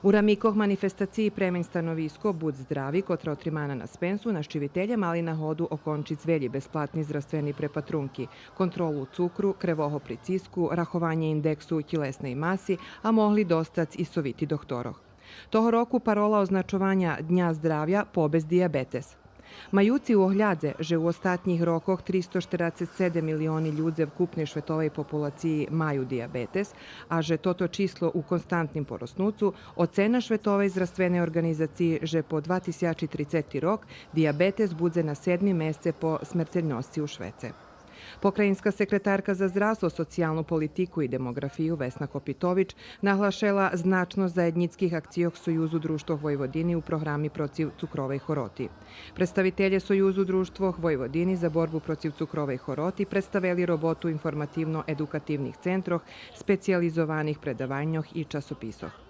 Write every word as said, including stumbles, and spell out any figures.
У рамикох манифестациї Премень становиско, будз здрави, котра отримана на Спенсу, нащивителє мали нагоду окончиц велї безплатни здравствени препатрунки, контролу цукру, кревого прициску, рахованє индексу тїлесней маси, а могли достац и совити дохторох. Того року парола означованя Дня здравя побесц диябетес. Маюци у оглядзе же у остатнїх рокох тристо штерацец седем милиони людзе вкупней шветовей популациї маю диябетес, а же тото число у константним поросцуцу, оцена Шветовей здравственей орґанизациї же по два тисячи трицети рок диябетес будзе на седмим месце по смертельносци у швеце. Покраїнска секретарка за здравство, социялну политику и демоґрафию Весна Копитович наглашела значносц заєднїцких акцийох Союзу дружтвох Войводини у програми процив цукровей хороти. Представителє Союзу дружтвох Войводини за борбу процив цукровей хороти представели роботу информативно-едукативних центрох, специялизованих предаваньох и часописох.